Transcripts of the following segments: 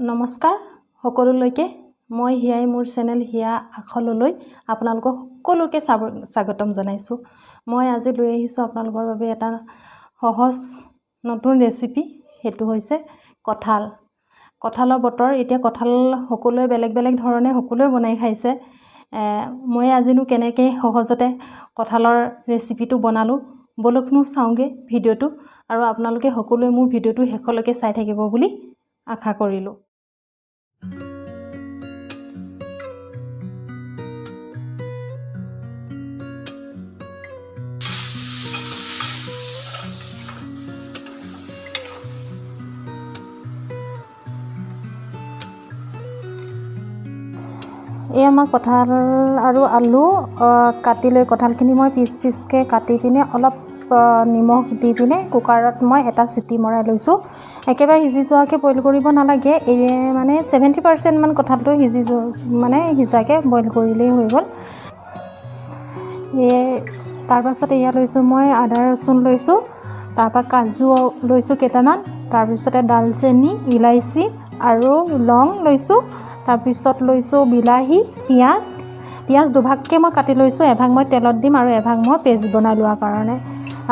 নমস্কাৰ সকলোলৈকে, মই হিয়াই মোৰ চেনেল হিয়া আখললৈ আপোনালোকক সকলোকে স্বাগতম জনাইছোঁ। মই আজি লৈ আহিছোঁ আপোনালোকৰ বাবে এটা সহজ নতুন ৰেচিপি। সেইটো হৈছে কঁঠাল। কঁঠালৰ বতৰ এতিয়া। কঁঠাল সকলোৱে বেলেগ বেলেগ ধৰণে সকলোৱে বনাই খাইছে। মই আজিনো কেনেকৈ সহজতে কঁঠালৰ ৰেচিপিটো বনালোঁ, ব'লকনো চাওঁগৈ ভিডিঅ'টো আৰু আপোনালোকে সকলোৱে মোৰ ভিডিঅ'টো শেষলৈকে চাই থাকিব বুলি আশা কৰিলোঁ। এই আমাৰ কঁঠাল আৰু আলু কাটি লৈ, কঁঠালখিনি মই পিচ পিচকৈ কাটি পিনে অলপ নিমখ দি পিনে কুকাৰত মই এটা চিটি মৰাই লৈছোঁ। একেবাৰে সিজি যোৱাকৈ বইল কৰিব নালাগে। এই মানে 70%মান কঁঠালটো সিজি যোৱা, মানে সিজাকৈ বইল কৰিলেই হৈ গ'ল। এই তাৰপাছত এয়া লৈছোঁ মই আদা ৰচুন লৈছোঁ, তাৰপৰা কাজু লৈছোঁ কেইটামান, তাৰপিছতে ডালচেনি, ইলাচি আৰু লং লৈছোঁ। তাৰপিছত লৈছোঁ বিলাহী, পিঁয়াজ। পিঁয়াজ দুভাগকৈ মই কাটি লৈছোঁ, এভাগ মই তেলত দিম আৰু এভাগ মই পেষ্ট বনাই লোৱাৰ কাৰণে।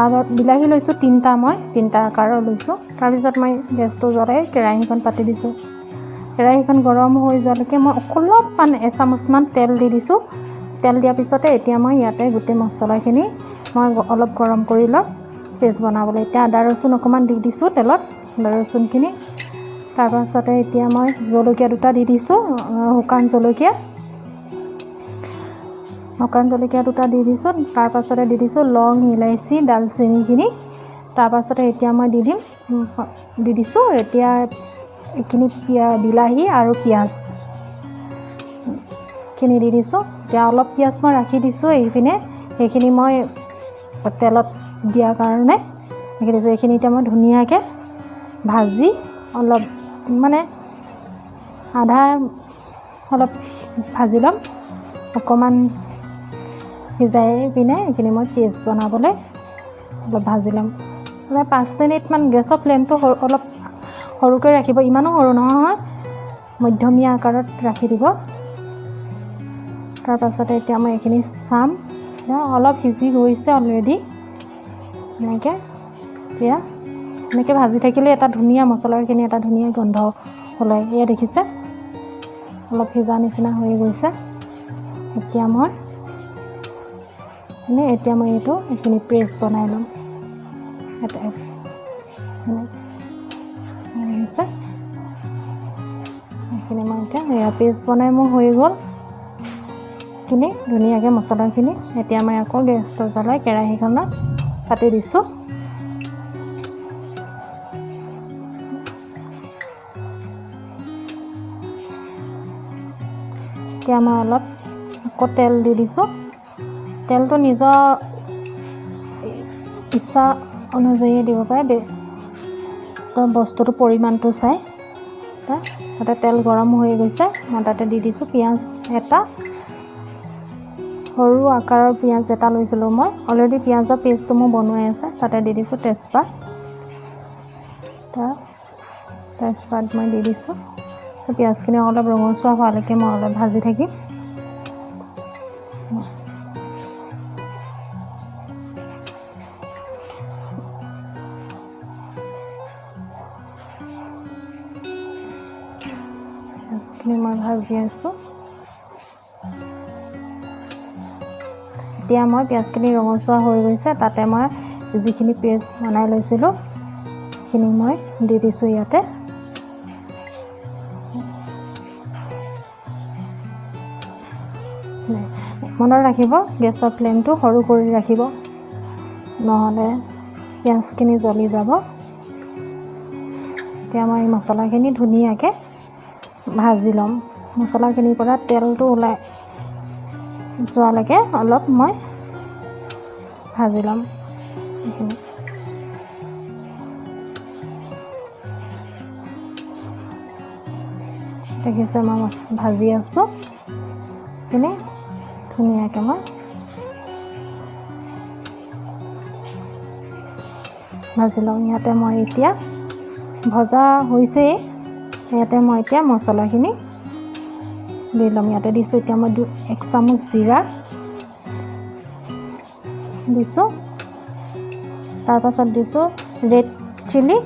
আৰু বিলাহী লৈছোঁ তিনিটা, মই তিনিটা আকাৰৰ লৈছোঁ। তাৰপিছত মই গেছটো জ্বলাই কেৰাহীখন পাতি দিছোঁ। কেৰাহীখন গৰম হৈ যোৱালৈকে মই অলপমান এচামুচমান তেল দি দিছোঁ। তেল দিয়াৰ পিছতে এতিয়া মই ইয়াতে গোটেই মছলাখিনি মই অলপ গৰম কৰি ল'ম পেষ্ট বনাবলৈ। এতিয়া আদা ৰচুন অকণমান দি দিছোঁ তেলত, আদা ৰচুনখিনি। তাৰপাছতে এতিয়া মই জলকীয়া দুটা দি দিছোঁ, শুকান জলকীয়া, শুকান জলকীয়া দুটা দি দিছোঁ। তাৰপাছতে দি দিছোঁ লং, ইলাচি, ডালচেনিখিনি। তাৰপাছতে এতিয়া মই দি দিম, দি দিছোঁ এতিয়া এইখিনি বিলাহী আৰু পিঁয়াজখিনি দি দিছোঁ। এতিয়া অলপ পিঁয়াজ মই ৰাখি দিছোঁ এইপিনে, সেইখিনি মই তেলত দিয়াৰ কাৰণে ৰাখি দিছোঁ। এইখিনি এতিয়া মই ধুনীয়াকৈ ভাজি অলপ মানে আধা অলপ ভাজি ল'ম, অকণমান সিজাই পিনে এইখিনি মই পেষ্ট বনাবলৈ অলপ ভাজি ল'ম। মানে 5 মিনিটমান গেছৰ ফ্লেমটো সৰু, অলপ সৰুকৈ ৰাখিব, ইমানো সৰু নহয়, মধ্যমীয়া আকাৰত ৰাখি দিব। তাৰপাছতে এতিয়া মই এইখিনি চাম, অলপ সিজি গৈছে অলৰেডি। এনেকৈ এতিয়া এনেকৈ ভাজি থাকিলে এটা ধুনীয়া মছলাৰখিনি এটা ধুনীয়া গোন্ধ ওলায়। এয়া দেখিছে, অলপ সিজা নিচিনা হৈ গৈছে। এতিয়া মই মানে এতিয়া মই এইটো এইখিনি পেষ্ট বনাই ল'ম। দেখিছে, এইখিনি মই এতিয়া এয়া পেষ্ট বনাই মোৰ হৈ গ'ল এইখিনি ধুনীয়াকৈ মছলাখিনি। এতিয়া মই আকৌ গেছটো জ্বলাই কেৰাহীখনত পাতি দিছোঁ। এতিয়া মই অলপ আকৌ তেল দি দিছোঁ। তেলটো নিজৰ ইচ্ছা অনুযায়ী দিব পাৰে, বস্তুটোৰ পৰিমাণটো চাই। তাতে তেল গৰম হৈ গৈছে, মই তাতে দি দিছোঁ পিঁয়াজ এটা, সৰু আকাৰৰ পিঁয়াজ এটা লৈছিলোঁ মই। অলৰেডি পিঁয়াজৰ পেষ্টটো মোৰ বনোৱাই আছে। তাতে দি দিছোঁ তেজপাত, তেজপাত মই দি দিছোঁ। পিঁয়াজখিনি অলপ ৰঙচুৱা হোৱালৈকে মই অলপ ভাজি থাকিম। পিঁয়াজখিনি মই ভাজি আছোঁ। এতিয়া মই পিঁয়াজখিনি ৰঙচুৱা হৈ গৈছে, তাতে মই যিখিনি পেষ্ট বনাই লৈছিলোঁ সেইখিনি মই দি দিছোঁ ইয়াতে। মনত ৰাখিব, গেছৰ ফ্লেমটো সৰু কৰি ৰাখিব, নহ'লে পিঁয়াজখিনি জ্বলি যাব। এতিয়া মই মছলাখিনি ধুনীয়াকৈ ভাজি ল'ম। মছলাখিনিৰ পৰা তেলটো ওলাই যোৱালৈকে অলপ মই ভাজি ল'ম এইখিনি। দেখিছে, মই ভাজি আছোঁ এইখিনি ধুনীয়াকৈ মই ভাজি লওঁ। ইয়াতে মই এতিয়া ভজা হৈছেই। ইয়াতে মই এতিয়া মছলাখিনি দি ল'ম। ইয়াতে দিছোঁ এতিয়া মই 1 চামুচ জিৰা দিছোঁ, তাৰপাছত দিছোঁ ৰেড চিলি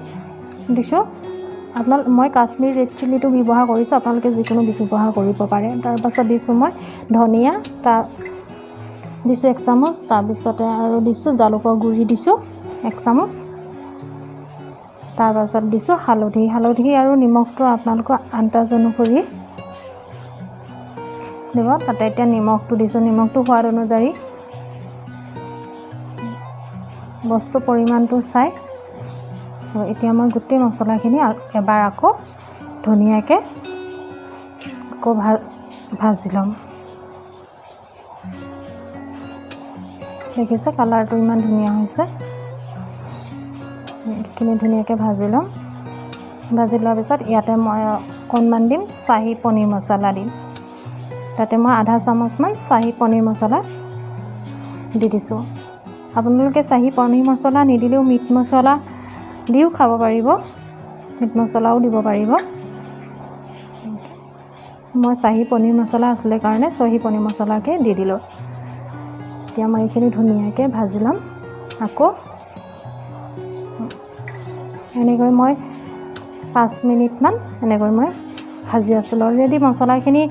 দিছোঁ। মই কাশ্মীৰ ৰেড চিলিটো ব্যৱহাৰ কৰিছোঁ, আপোনালোকে যিকোনো ব্যৱহাৰ কৰিব পাৰে। তাৰপাছত দিছোঁ মই ধনিয়া, তাৰ দিছোঁ 1 চামুচ। তাৰপিছতে আৰু দিছোঁ জালুকৰ গুড়ি দিছোঁ 1 চামুচ। তাৰপাছত দিছোঁ হালধি। হালধি আৰু নিমখটো আপোনালোকৰ আন্দাজ অনুসৰি দিব। তাতে এতিয়া নিমখটো দিছোঁ, নিমখটো সোৱাদ অনুযায়ী, বস্তু পৰিমাণটো চাই। এতিয়া মই গোটেই মছলাখিনি এবাৰ আকৌ ধুনীয়াকৈ আকৌ ভাজি ল'ম। দেখিছে কালাৰটো ইমান ধুনীয়া হৈছে। এইখিনি ধুনীয়াকৈ ভাজি ল'ম। ভাজি লোৱাৰ পিছত ইয়াতে মই অকণমান দিম চাহী পনীৰ মছলা দিম। তাতে মই আধা চামুচমান চাহী পনীৰ মছলা দি দিছোঁ। আপোনালোকে চাহী পনীৰ মছলা নিদিলেও মিট মছলা দিও খাব পাৰিব, মিট মছলাও দিব পাৰিব। মই চাহী পনীৰ মছলা আছিলে কাৰণে চাহী পনীৰ মছলাকে দি দিলোঁ। এতিয়া মই এইখিনি ধুনীয়াকৈ ভাজি ল'ম। আকৌ এনেকৈ মই 5 মিনিটমান এনেকৈ মই ভাজি আছিলোঁ। অলৰেডি মছলাখিনি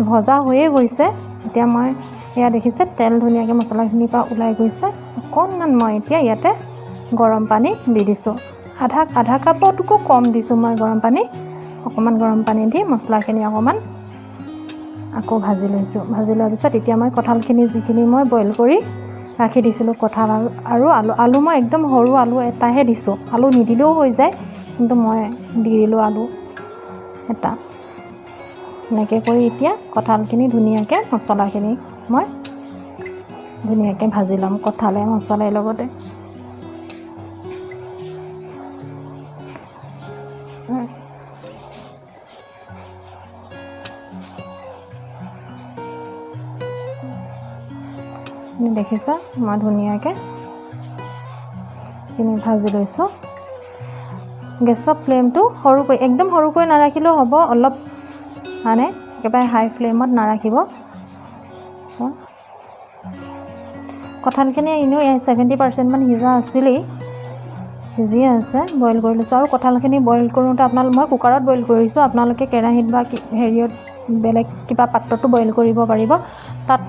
ভজা হৈয়ে গৈছে। এতিয়া মই এয়া দেখিছে তেল ধুনীয়াকৈ মছলাখিনিৰ পৰা ওলাই গৈছে। অকণমান মই এতিয়া ইয়াতে গৰম পানী দি দিছোঁ। আধা কাপতকৈও কম দিছোঁ মই গৰম পানী। অকণমান গৰম পানী দি মছলাখিনি অকণমান আকৌ ভাজি লৈছোঁ। ভাজি লোৱাৰ পিছত এতিয়া মই কঁঠালখিনি যিখিনি মই বইল কৰি ৰাখি দিছিলোঁ, কঁঠাল আৰু আলু, আলু মই একদম সৰু আলু এটাহে দিছোঁ, আলু নিদিলেও হৈ যায়, কিন্তু মই দি দিলোঁ আলু এটা। এনেকৈ কৰি এতিয়া কঁঠালখিনি ধুনীয়াকৈ মছলাখিনি মই ধুনীয়াকৈ ভাজি ল'ম কঁঠালে মছলাই লগতে। দেখিছা মই ধুনীয়াকৈ এইখিনি ভাজি লৈছোঁ। গেছৰ ফ্লেমটো সৰু কৰি, একদম সৰু কৰি নাৰাখিলেও হ'ব, অলপ মানে একেবাৰে হাই ফ্লেমত নাৰাখিব। কঁঠালখিনি এনেও 70% সিজা আছিলেই, সিজিয়ে আছে, বইল কৰি লৈছোঁ। আৰু কঁঠালখিনি বইল কৰোঁতে মই কুকাৰত বইল কৰিছোঁ, আপোনালোকে কেৰাহীত বা হেৰিয়ত বেলেগ কিবা পাত্ৰতো বইল কৰিব পাৰিব। তাত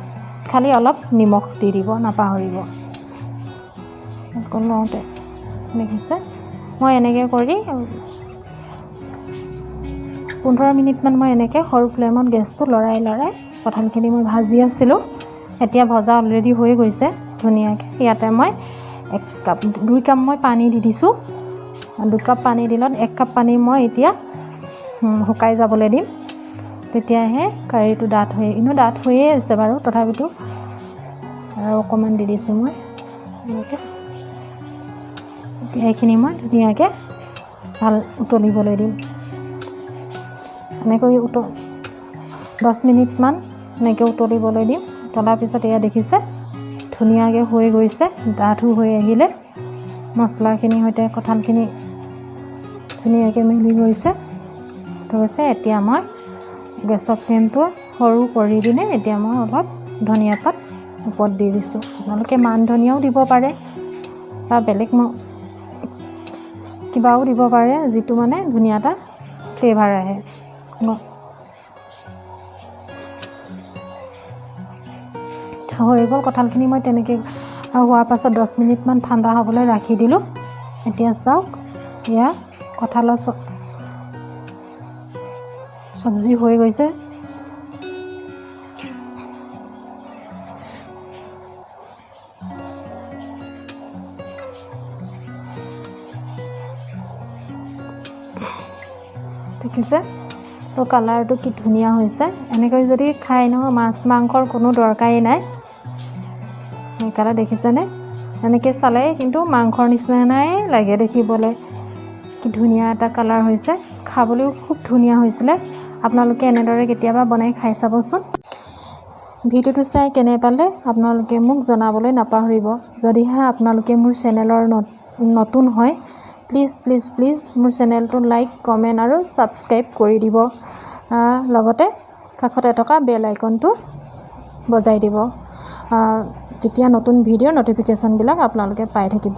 খালি অলপ নিমখ দি দিব, নাপাহৰিব। আকৌ লওঁতে দেখিছে মই এনেকৈ কৰি 15 মিনিটমান মই এনেকৈ সৰু ফ্লেমত গেছটো লৰাই লৰাই কঁঠালখিনি মই ভাজি আছিলোঁ। এতিয়া ভজা অলৰেডি হৈ গৈছে ধুনীয়াকৈ। ইয়াতে মই 1 কাপ 2 কাপ মই পানী দি দিছোঁ। 2 কাপ পানী দিলত 1 কাপ পানী মই এতিয়া শুকাই যাবলৈ দিম, তেতিয়াহে কাৰীটো ডাঠ হৈ, এনেও ডাঠ হৈয়ে আছে বাৰু, তথাপিতো আৰু অকণমান দি দিছোঁ মই এনেকৈ। এতিয়া এইখিনি মই ধুনীয়াকৈ ভাল উতলিবলৈ দিম। এনেকৈ 10 মিনিটমান এনেকৈ উতলিবলৈ দিম। উতলাৰ পিছত এয়া দেখিছে ধুনীয়াকৈ হৈ গৈছে, ডাঠো হৈ আহিলে, মছলাখিনিৰ সৈতে কঁঠালখিনি ধুনীয়াকৈ মিলি গৈছে। হৈছে এতিয়া মই গেছৰ ফ্লেমটো সৰু কৰি পিনে এতিয়া মই অলপ ধনিয়া পাত ওপৰত দি দিছোঁ। আপোনালোকে মান ধনিয়াও দিব পাৰে বা বেলেগ কিবাও দিব পাৰে, যিটো মানে ধুনীয়া এটা ফ্লেভাৰ আহে। হৈ গ'ল কঁঠালখিনি মই তেনেকৈ হোৱাৰ পাছত 10 মিনিটমান ঠাণ্ডা হ'বলৈ ৰাখি দিলোঁ। এতিয়া চাওক এয়া কঁঠালৰ চব্জি হৈ গৈছে। দেখিছে তো কালাৰটো কি ধুনীয়া হৈছে। এনেকৈ যদি খাই নহয় মাছ মাংসৰ কোনো দৰকাৰেই নাই। কালাৰ দেখিছেনে? এনেকৈ চালে কিন্তু মাংসৰ নিচিনাই লাগে দেখিবলৈ। কি ধুনীয়া এটা কালাৰ হৈছে, খাবলৈও খুব ধুনীয়া হৈছিলে। আপোনালোকে এনেদৰে কেতিয়াবা বনাই খাই চাবচোন। ভিডিঅ'টো চাই কেনে পালে আপোনালোকে মোক জনাবলৈ নাপাহৰিব। যদিহে আপোনালোকে মোৰ চেনেলৰ নতুন হয়, প্লিজ প্লিজ প্লিজ মোৰ চেনেলটো লাইক, কমেণ্ট আৰু ছাবস্ক্ৰাইব কৰি দিব। লগতে কাষতে থকা বেল আইকনটো বজাই দিব, তেতিয়া নতুন ভিডিঅ'ৰ ন'টিফিকেশ্যনবিলাক আপোনালোকে পাই থাকিব।